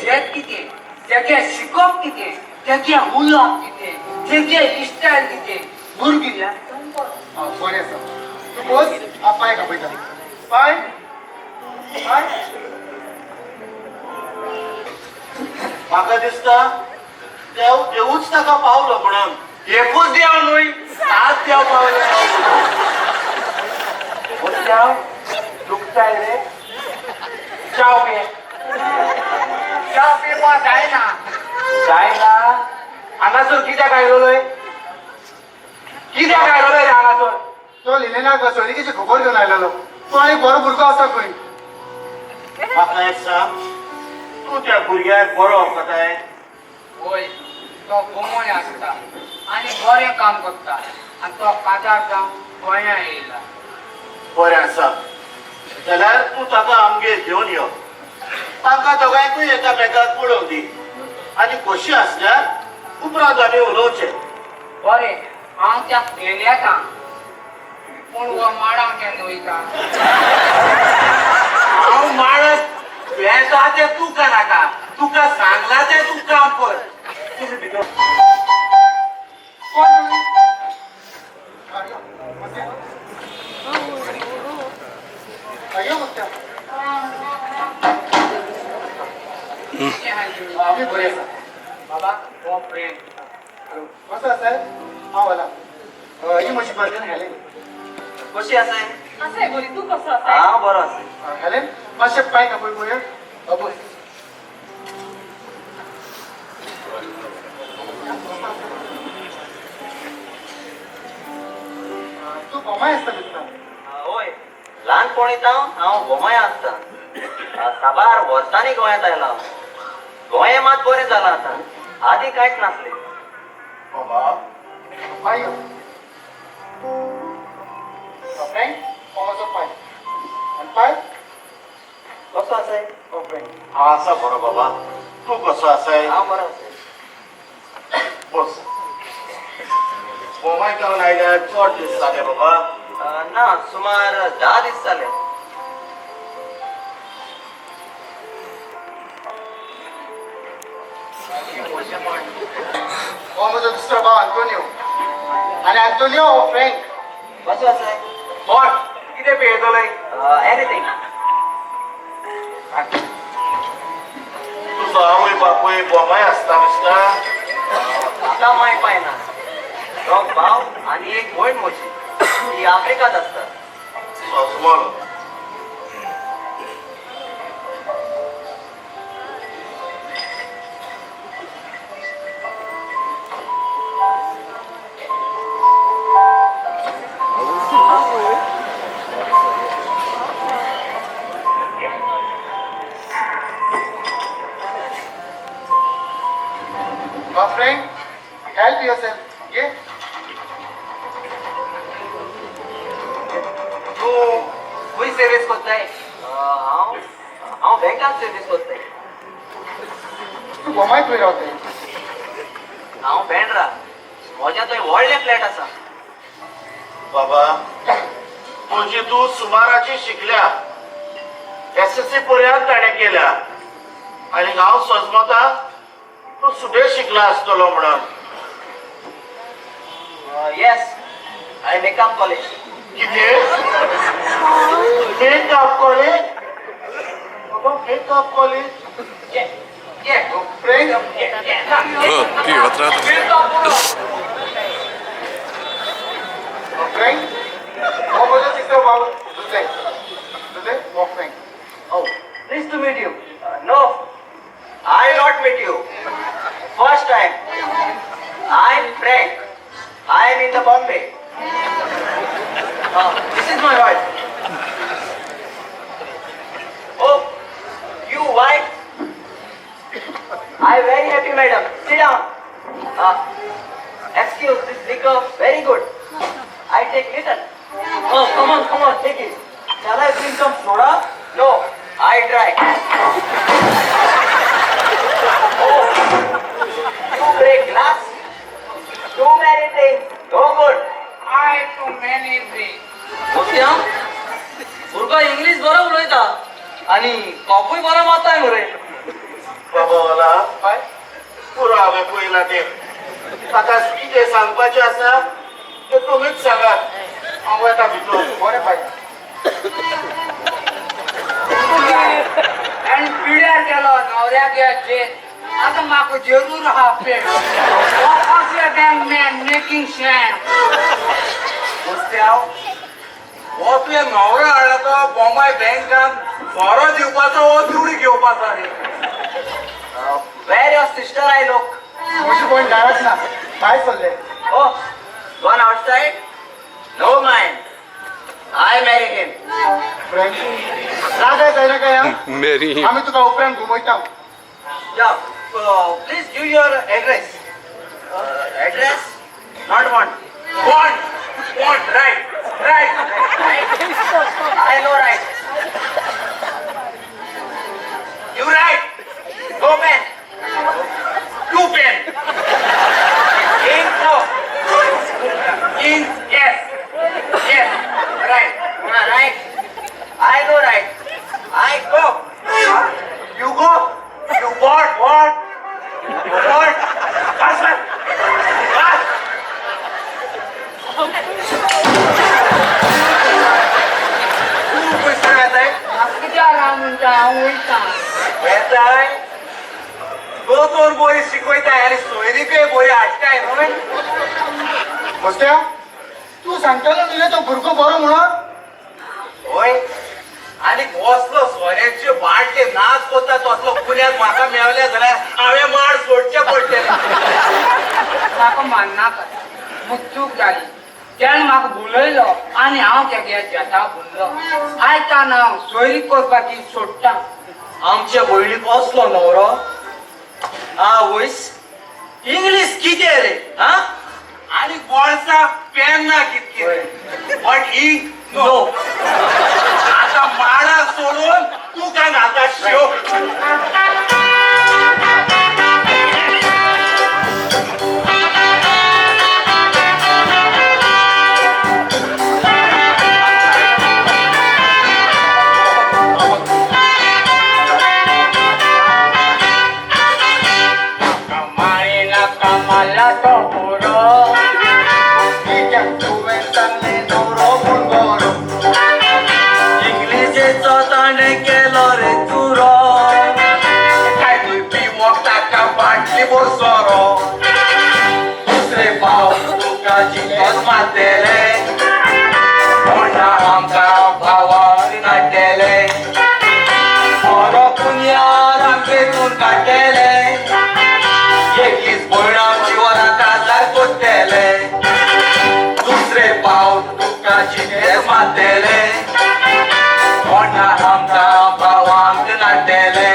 शेत कितें, तेगे शिकोवप कितें, तेगे उलोवप कितें, तेगे इस्टायल कितें, भुरगीं. बरें आसा, तूं बस, हांव पांय कापयता. पांय पांय. म्हाका दिसता देव देवूच ताका पावलो म्हणून. एकूच देव न्हय, सात देव पावले. देव दुखताय रे? च्याव पे. च्या पिवपा जायना. जायना? हांगासर कित्याक आयलोय? कित्याक आयलोय रे हांगासर? तो लिलेनाक सोयरिकेची खबर घेवन आयलेलो. तूं आनी बरो भुरगो आसा खंय. म्हाका एक सांग, तूं त्या भुरग्याक बरो वळखताय? होय, तो गोमय आसता आनी बरें काम करता आनी तो काजार जावन गोंया येयला. बरें आसा, जाल्यार तूं ताका आमगेर घेवन यो. तांकां दोगांयकूय एकामेकाक पळोवंक दी आनी खोशी आसल्यार उपरांत आमी उलोवचें. बरें, हांव त्याक घेवन येता. पूण हो माडांक केन्ना वयता? हांव माणस वेता तें तुका नाका. तुका सांगला तें तूं काम कर. तुमी भितर. कोण तुमी? यो, बस. यो बसया. कितें आहा तुमी? आमी बरी आसा. बाबा, हो फ्रेंड. कसो आसा? हांव वला. ही म्हजी गर्लफ्रेंड हेलेन. कशी आसाय? आसाय बरी, तूं कसो आसाय? हांव बरो आसाय. हेलेन, मातशें पांय कापूय पळोवया. बस. तूं गोमाय आसता दिसता. होय, ल्हानपणी सावन हांव गोमया आसता. साबार वर्सांनी गोंयांत आयला हांव. गोंय मात बरें जालां आतां, आदीं कांयच नासलें. बाबा. पांय यो. फ्रँक, हो म्हजो पाय आनी पाय. कसो आसाय? हो फ्रँक. हांव आसा बरो बाबा, तूं कसो आसाय? हांव बरो आसाय. बस. गोमाय जावन आयल्यार चड दीस जाले बाबा? ना, सुमार 10 दीस जाले. हो म्हजो दुसरो भाव आंतोनियो आनी आंतोनियो, हो फ्रँक. कसो आसाय? बोस, कितें पियेतलोय? एनीथिंग. तुजो आवय बापूय बोमाय आसता दिसता. आतां माय पाय ना. दोग भाव आनी एक भयण म्हजी, ती आफ्रिकात आसता. सजमलो. Frank, help yourself. ये. तूं खंय सर्वीस कोत्ताय? हांव हांव बँकात सर्वीस कोत्ताय. तूं गोमाय खंय रावताय? हांव बँड्रा. म्हज्या थंय व्हडलें फ्लॅट आसा. बाबा, तुजी तूं सुमाराची शिकल्या. एसएससी पर्यंत ताणें केल्या आनी हांव सजमता तूं सुबेज शिकला आसतलो म्हणून. Yes, I make up college. कितें? Makeup college? बाबा, मेकअप कॉलेज? ये. Frank. Oh, più, atrás. Frank, हो म्हजो तिसरो भाव जुजे. जुजे, हो frank. Oh, pleased to meet you. No, I not meet you. First time. I'm Frank. I am in the Bombay. This is my wife. Oh, you wife? I very happy, madam. Sit down. Excuse, this liquor very good. I take little. Oh, come on, come on, take it. Shall I bring some soda? No, I try. Oh, you break glass? Too many things. No good. I too many drink. मोत्या, भुरगो English बरो उलयता आनी कॉपूय बरो मारताय मरे. बाबा. सांगला ते. ताका कितें सांगपाचें आसा तें तुमीच सांगात. हांव वता भितर. बरें पाय. आनी पिड्यार गेलो न्हवऱ्याक जेल. आतां म्हाका जरूर आहा पेट. Bank man making sand. मुस्त्याव हो तुवें न्हवरो हाडला तो बॉम्बे बँकान सोरो दिवपाचो हो दुडी घेवपाचो रे. Where your sister I look? म्हजी भयण घराच ना, भायर सरले. Oh, gone outside? No mind. I marry him. Frank, रागाय जायना काय? मेरी आमी तुका उपरांत घुमयता. Yeah, please give your address. Address? Not want. Want want right right. Right? I know right. You right. Go man. You pen. In go. In yes yes right. Right. I know right. I go. You go. You what what you what. बस बस बस. तूं पयशे येताय. कित्याक राव म्हणटा, हांव वयता. येताय दोतोर बरी शिकयताय आनी सोयरीकय बरी हाडटाय न्हय. मस्त्या, तूं सांगतालो न्ही रे तो भुरगो बरो म्हणून. होय, आनी कसलो सोऱ्याचे बाटले नाच कोता तसलो पुण्यात म्हाका मेवले जाल्यार हांवें माड सोडचे पडटले. म्हाका मान्नाका, चूक जाली. तेणें म्हाका भुलयलो आनी हांव तेगे जेता भुललो. आयतान हांव सोयरीक करपाची सोडटा. आमच्या भयणीक असलो न्हवरो. आवयस, इंग्लीश कितें रे? हा? आनी गोळसा पेन ना कितके बट इंक नो. आता माडा सोडून तू काय घालता शिव. कमायला तो पुरो. कित्याक तुवें सांगलें न्हवरो पूण बरो. इंग्लिशेचो ताणें केलो रे चुरो. काय तूं पिवोक ताका बाटली भर सोरो. दुसरे फावट तुका जिखोन मारतले. कोणा आमकां भावान नाडटेले. बरो पुनयाद आमचेतून काडटेले. एक भयण आमची वरां काजार कोत्तेले. दुसरे फावट तुका जिखेस मारतले. कोणा आमकां भावांक नाडटेले.